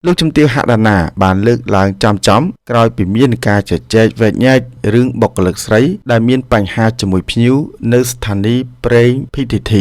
លោកជំទាវហាក់ដាណាបានលើកឡើងចំចំក្រោយពីមានការជជែកវែកញែករឿងបុគ្គលិកស្រីដែលមានបញ្ហាជាមួយភ្ញៀវនៅស្ថានីយ៍ប្រេង PTT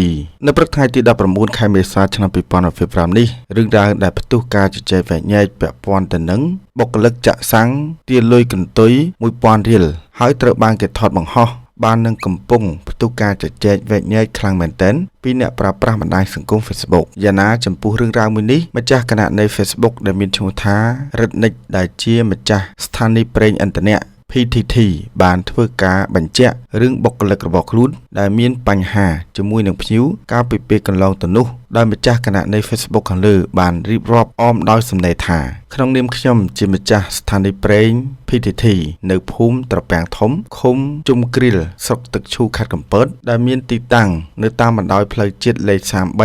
នៅព្រឹកថ្ងៃទី19ខែមេសាឆ្នាំ2025នេះរឿងរ៉ាវដែលផ្ទុះការជជែកវែកញែកពាក់ព័ន្ធទៅនឹងបុគ្គលិកចាក់សាំងទារលុយកន្ទុយ1000រៀលហើយត្រូវបានគេថតបង្ហោះបាននឹងកំពុងផ្ទុះការជជែកវែកញែកខ្លាំងមែនទែនពីអ្នកប្រើប្រាស់បណ្ដាញសង្គម Facebook យ៉ាងណាចំពោះរឿងរ៉ាវមួយនេះម្ចាស់គណនី Facebook ដែលមានឈ្មោះថារិទ្ធនិចដែលជាម្ចាស់ស្ថានីយ៍ប្រេងឥន្ធនៈ PTT បានធ្វើការបញ្ជាក់រឿងបុគ្គលិករបស់ខ្លួនដែលមានបញ្ហាជាមួយនឹងភ្ញៀវកាលពីពេលកន្លងទៅនោះដោយម្ចាស់គណនី Facebook ខាងលើបានរៀបរាប់អមដោយសំណេរថាក្នុងនាមខ្ញុំជាម្ចាស់ស្ថានីយ៍ប្រេង PTT នៅភូមិត្រពាំងធំឃុំជុំគ្រីលស្រុកទឹកឈូខេត្តកំពតដែលមានទីតាំងនៅតាមបណ្ដោយផ្លូវជាតិលេខ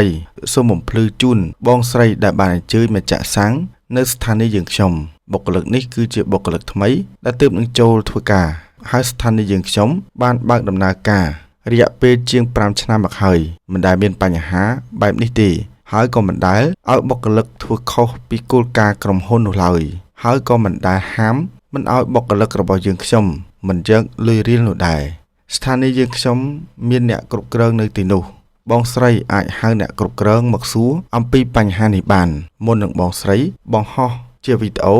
33សូមបំភ្លឺជូនបងស្រីដែលបានអញ្ជើញមកចាក់សាំងនៅស្ថានីយ៍យើងខ្ញុំបុគ្គលិកនេះគឺជាបុគ្គលិកថ្មីដែលទើបនឹងចូលធ្វើការហើយស្ថានីយ៍យើងខ្ញុំបានបើកដំណើរការរយៈពេលជាង5ឆ្នាំមកហើយមិនដែលមានបញ្ហាបែបនេះទេហើយក៏មិនដែលឲ្យបុគ្គលិកធ្វើខុសពីគោលការណ៍ក្រុមហ៊ុននោះឡើយហើយក៏មិនដែលហាមមិនឲ្យបុគ្គលិករបស់យើងខ្ញុំមិនយកលុយរៀលនោះដែរស្ថានីយ៍យើងខ្ញុំមានអ្នកគ្រប់គ្រងនៅទីនោះបងស្រីអាចហៅអ្នកគ្រប់គ្រងមកសួរអំពីបញ្ហានេះបានមុននឹងបងស្រីបង្ហោះជាវីដេអូ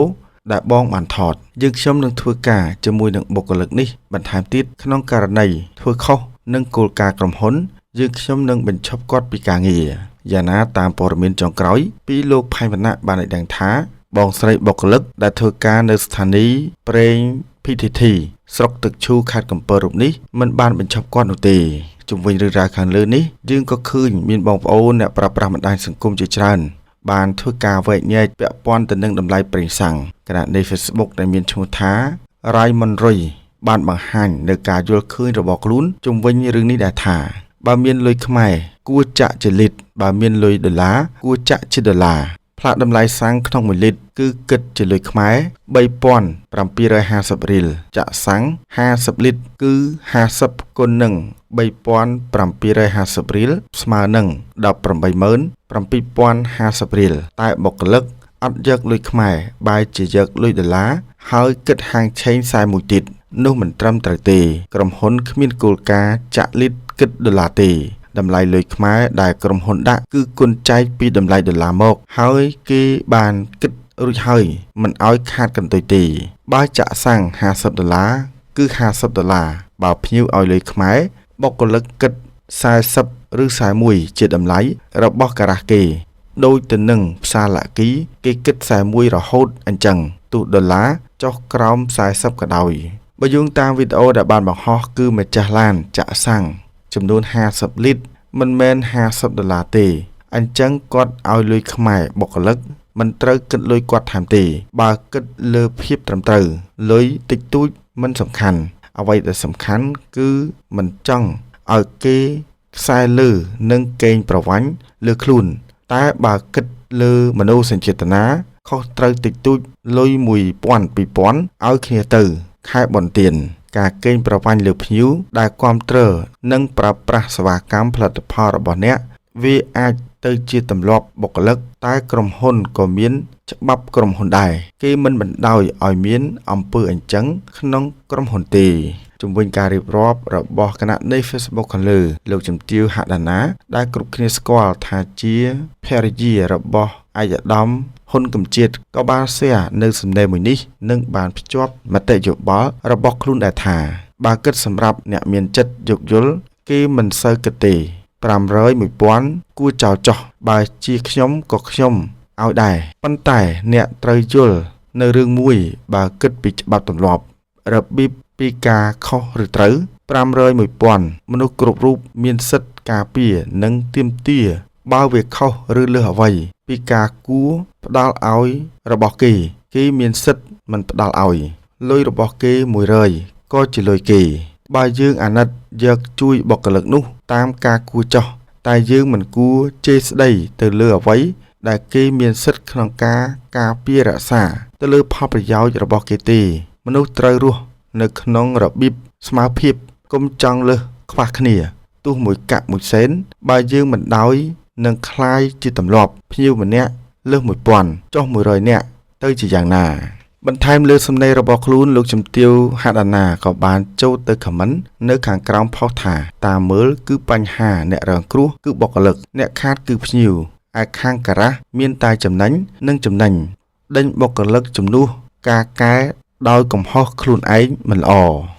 ដែលបងបានថតយើងខ្ញុំនឹងធ្វើការជាមួយនឹងបុគ្គលិកនេះបន្ថែមទៀតក្នុងករណីធ្វើខុសនឹងគោលការណ៍ក្រុមហ៊ុនយើងខ្ញុំនឹងបញ្ឈប់គាត់ពីការងារយ៉ាងណាតាមព័ត៌មានចុងក្រោយពីលោកផៃវណ្ណៈបានឲ្យដឹងថាបងស្រីបុគ្គលិកដែលធ្វើការនៅស្ថានីយ៍ប្រេង PTT ស្រុកទឹកឈូខេត្តកំពតរូបនេះមិនបានបញ្ឈប់គាត់នោះទេជុំវិញរឿងរ៉ាវខាងលើនេះយើងក៏ឃើញមានបងប្អូនអ្នកប្រើប្រាស់បណ្ដាញសង្គមជាច្រើនបានធ្វើការវែកញែកពាក់ព័ន្ធទៅនឹងតម្លៃប្រេងសាំងគណនី Facebook ដែលមានឈ្មោះថារ៉ៃម៉ុនរុយបានបង្ហាញនៅការយល់ឃើញរបស់ខ្លួនជុំវិញរឿងនេះដែរថាបើមានលុយខ្មែរគួរចាក់ជាលីត្របើមានលុយដុល្លារគួរចាក់ជាដុល្លារផ្លាកតម្លៃសាំងក្នុង1លីត្រគឺគិតជាលុយខ្មែរ3750រៀលចាក់សាំង50លីត្រគឺ50គុណនឹង3750រៀលស្មើនឹង187,050រៀលតែបុគ្គលិកអត់យកលុយខ្មែរបែរជាយកលុយដុល្លារហើយគិតហាងឆេង41ទៀតនោះមិនត្រឹមត្រូវទេក្រុមហ៊ុនគ្មានគោលការណ៍ចាក់លីត្រគិតដុល្លារទេតម្លៃលុយខ្មែរដែលក្រុមហ៊ុនដាក់គឺគុណចែកពីតម្លៃដុល្លារមកហើយគេបានគិតរួចហើយមិនឲ្យខាតកន្ទុយទេបើចាក់សាំង50ដុល្លារគឺ50ដុល្លារបើភ្ញៀវឲ្យលុយខ្មែរបុគ្គលិកគិត40ឬ41ជាតម្លៃរបស់ការ៉ាស់គេដូចទៅនឹងផ្សារលគីគេគិត41រហូតអញ្ចឹងទោះដុល្លារចុះក្រោម40ក៏ដោយបើយោងតាមវីដេអូដែលបានបង្ហោះគឺម្ចាស់ឡានចាក់សាំងចំនួន50លីត្រមិនមែន50ដុល្លារទេអញ្ចឹងគាត់ឲ្យលុយខ្មែរបុគ្គលិកមិនត្រូវគិតលុយគាត់ថែមទេបើគិតលើភាពត្រឹមត្រូវលុយតិចតួចមិនសំខាន់អ្វីដែលសំខាន់គឺមិនចង់ឲ្យគេខ្សែលើនិងកេងប្រវ័ញ្ចលើខ្លួនតែបើគិតលើមនោសញ្ចេតនាខុសត្រូវតិចតួចលុយ1000 2000ឲ្យគ្នាទៅខែបុណ្យទានការកេងប្រវ័ញ្ចលើភ្ញៀវដែលគាំទ្រនិងប្រើប្រាស់សេវាកម្មផលិតផលរបស់អ្នកវាអាចទៅជាទម្លាប់បុគ្គលិកតែក្រុមហ៊ុនក៏មានច្បាប់ក្រុមហ៊ុនដែរគេមិនបណ្ដោយឲ្យមានអំពើអញ្ចឹងក្នុងក្រុមហ៊ុនទេជំវិញការរៀបរាប់របស់គណនី Facebook ខាងលើលោកជំទាវហាក់ដាណាដែលគ្រប់គ្នាស្គាល់ថាជាភរិយារបស់ឯកឧត្តមហ៊ុនកំជាតិក៏បាន share នៅសំណេរមួយនេះនិងបានភ្ជាប់មតិយោបល់របស់ខ្លួនដែរថាបើគិតសម្រាប់អ្នកមានចិត្តយោគយល់គេមិនសូវគិតទេ500 1000គួរចោលចោះបើជាខ្ញុំក៏ខ្ញុំឲ្យដែរប៉ុន្តែអ្នកត្រូវយល់នៅរឿងមួយបើគិតពីច្បាប់ទម្លាប់របៀបពីការខុសឬត្រូវ500 1000មនុស្សគ្រប់រូបមានសិទ្ធិការពារនិងទាមទារបើវាខុសឬលើសអ្វីពីការគួរផ្ដល់ឲ្យរបស់គេគេមានសិទ្ធិមិនផ្ដល់ឲ្យលុយរបស់គេ100ក៏ជាលុយគេបើយើងអាណិតយកជួយបុគ្គលិកនោះតាមការគួរចោះតែយើងមិនគួរជេរស្ដីទៅលើអ្វីដែលគេមានសិទ្ធិក្នុងការការពាររក្សាទៅលើផលប្រយោជន៍របស់គេទេមនុស្សត្រូវរស់នៅក្នុងរបៀបស្មើភាពកុំចង់លើសខ្វះគ្នាទោះមួយកាក់មួយសេនបើយើងមិនដោយនឹងក្លាយជាទម្លាប់ភ្ញៀវម្នាក់ លើស1000ចុះ100នាក់ទៅជាយ៉ាងណា បន្ថែមលើសំណេររបស់ខ្លួនលោកជំទាវហាដាណាក៏បានចូលទៅខមមិននៅខាងក្រោមផុសថាតាមមើលគឺបញ្ហាអ្នករងគ្រោះគឺបុគ្គលិកអ្នកខាតគឺភ្ញៀវឯខាងការ៉ាស់មានតែចំណេញនិងចំណេញដេញបុគ្គលិកជំនួសការកែដោយកំហុសខ្លួនឯងមិនល្អ។